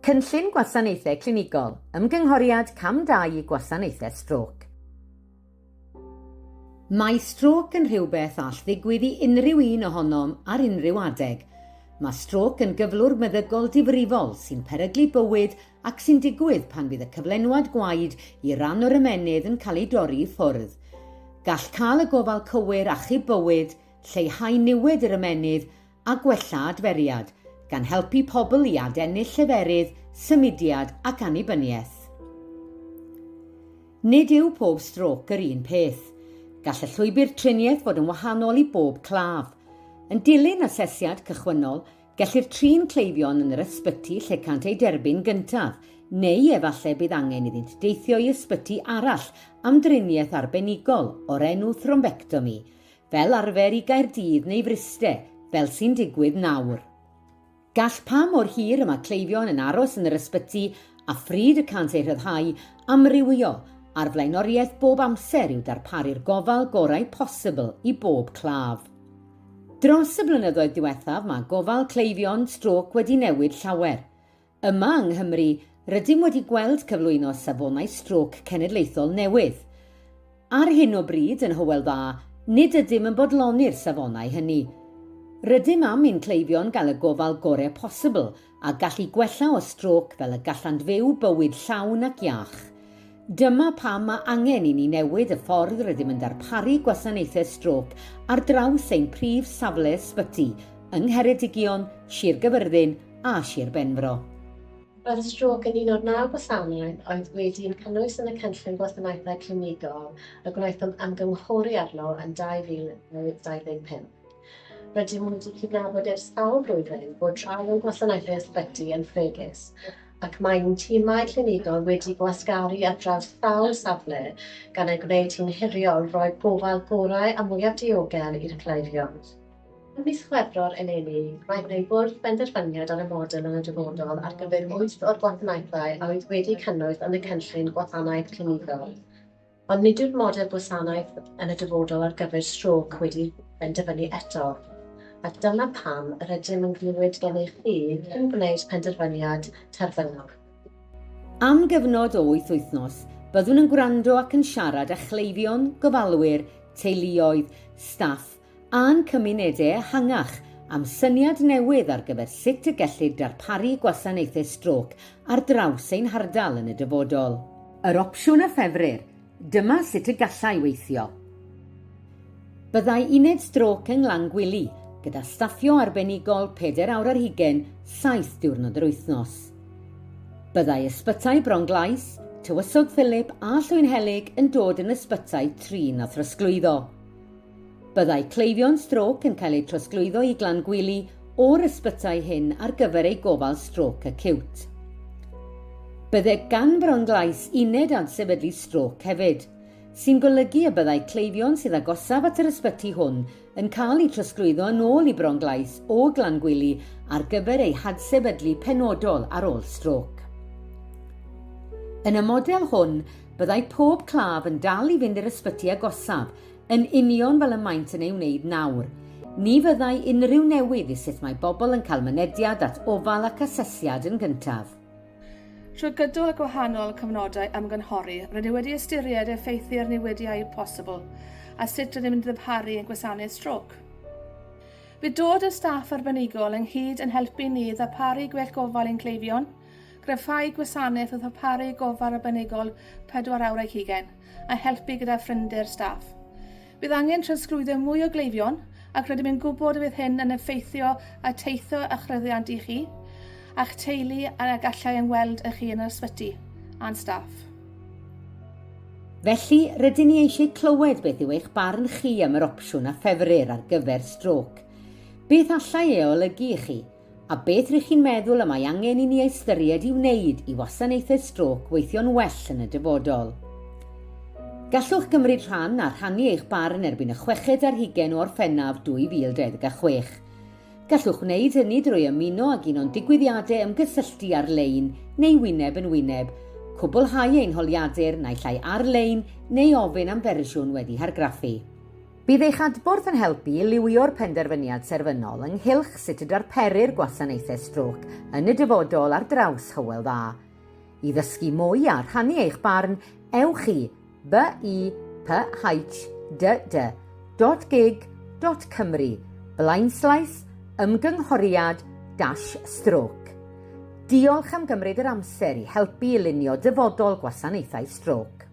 Cynllun Gwasanaethau Clinigol, Ymgynghoriad Cam 2 i Gwasanaethau Strôc. Mae strôc yn rhywbeth all ddigwydd i unrhyw un ohonom ar unrhyw adeg. Mae strôc yn gyflwr meddygol difrifol sy'n peryglu bywyd ac sy'n digwydd pan fydd y cyflenwad gwaed i ran o'r ymennydd yn cael ei dorri i ffwrdd. Gall cael y gofal cywir achub bywyd, lleihau niwed i'r ymennydd a gwella adferiad, gan helpu pobl i adennill lleferydd, symudiad ac annibyniaeth. Nid yw pob strôc yr un peth. Gall y llwybr triniaeth fod yn wahanol i bob claf. Yn dilyn asesiad cychwynnol, gellir trin cleifion yn yr ysbyty lle cânt eu derbyn gyntaf, neu efallai bydd angen iddynt deithio i ysbyty arall am driniaeth arbenigol o'r enw thrombectomi, Fel arfer i Gaerdydd neu Fryste, fel sy'n digwydd nawr. Gall pa mor hir y mae cleifion yn aros yn yr ysbyty a phryd y cânt eu rhyddhau amrywio, a'r flaenoriaeth bob amser yw darparu'r gofal gorau posibl i bob claf. Dros y blynyddoedd diwethaf mae gofal cleifion strôc wedi newid llawer. Yma yng Nghymru, rydym wedi gweld cyflwyno safonau strôc cenedlaethol newydd. Ar hyn o bryd, yn Hywel Dda, nid ydym yn bodloni'r safonau hynny. Rydym am i'n cleifion gael y gofal gorau posibl a gallu gwella o strôc fel y gallant fyw bywyd llawn ac iach. Dyma pam mae angen i ni newid y ffordd rydym yn darparu gwasanaethau strôc ar draws ein prif safle ysbyty yng Ngheredigion, Sir Gyfyrddin a Sir Benfro. Roedd y strôc yn un o'r naw gwasanaeth oedd wedi'n cynnwys yn y Cynllun Gwasanaethau Clinigol y gwnaethom ymgynghori arno yn 2025. Rydym wedi cydnabod ers sawl blwyddyn bod rhai o'n gwasanaethau ysbyty yn fregus, ac mae ein timau clinigol wedi gwasgaru ar draws sawl safle, gan ei gwneud hi'n heriol rhoi gofal gorau a mwyaf diogel i'r cleifion. Ym mis Chwefror eleni, gwnaeth ein Bwrdd benderfyniad ar y model yn y dyfodol ar gyfer wyth o'r gwasanaethau a oedd wedi cynnwys yn y cynllun gwasanaeth clinigol. Ond nid yw'r model gwasanaeth yn y dyfodol ar gyfer strôc wedi penderfynu eto, a dyna pam yr ydym yn glywed gennych chi cyn gwneud penderfyniad terfynol. Am gyfnod o wyth wythnos, byddwn yn gwrando ac yn siarad â chleifion, gofalwyr, teuluoedd, staff a'n cymunedau ehangach am syniad newydd ar gyfer sut y gellid darparu gwasanaethau strôc ar draws ein hardal yn y dyfodol. Yr opsiwn a ffefrir, dyma sut y gallai weithio. Byddai uned strôc yng Nglangwili, gyda staffio arbenigol pedair awr ar hugain, saith diwrnod yr wythnos. Byddai ysbytai Bron-glais, Tywysog Philip a Llwynhelyg yn dod yn ysbytai trin a throsglwyddo. Byddai cleifion strôc yn cael eu trosglwyddo i Glangwili o'r ysbytai hyn ar gyfer eu gofal strôc aciwt. Bydde gan Bron-glais uned adsefydlu strôc hefyd, sy'n golygu y byddai cleifion sydd agosaf at yr ysbyty hwn yn cael eu trosglwyddo yn ôl i Bron-glais o Glangwili ar gyfer eu hadsefydlu penodol ar ôl strôc. Yn y model hwn, byddai pob claf yn dal i fynd i'r ysbyty agosaf Yn union fel y maent yn ei wneud nawr. Ni fyddai unrhyw newid i sut mae bobl yn cael mynediad at ofal ac asesiad yn gyntaf. Trwy gydol y gwahanol cyfnodau ymgynghori, rydym wedi ystyried effeithiau'r newidiau posibl a sut rydym yn ddarparu ein gwasanaeth strôc. Bydd dod â staff arbenigol ynghyd yn helpu ni i ddarparu gwell gofal i'n cleifion, Gryfhau gwasanaeth o ddarparu gofal arbenigol 4 awr ar hugain a helpu gyda phrinder staff. Bydd angen trosglwyddo mwy o gleifion ac rydym yn gwybod y bydd hyn yn effeithio ar teithio a chreddiant i chi a'ch teulu a gallai ymweld â chi yn yr ysbyty a'n staff. Felly, rydyn ni eisiau clywed beth yw eich barn chi am yr opsiwn a ffefrir ar gyfer strôc. Beth allai e olygu i chi? A beth rŷch chi'n meddwl y mae angen i ni ystyried i wneud i wasanaethau strôc weithio'n well yn y dyfodol? Gallwch gymryd rhan a rhannu eich barn erbyn y chweched ar hugain o Orffennaf 2026. Gallwch wneud hynny drwy ymuno ag un o'n digwyddiadau ymgysylltu ar-lein neu wyneb yn wyneb, cwblhau ein holiadur naill ai ar-lein neu ofyn am fersiwn wedi hargraffu. Bydd eich adborth yn helpu i liwio'r penderfyniad terfynol ynghylch sut y darperir gwasanaethau strôc yn y dyfodol ar draws Hywel Dda. I ddysgu mwy a rhannu eich barn, ewch i bipHDD.gig.cymru blaenslaes ymgynghoriad dash strôc. Diolch am gymryd yr amser i helpu i lunio dyfodol gwasanaethau strôc.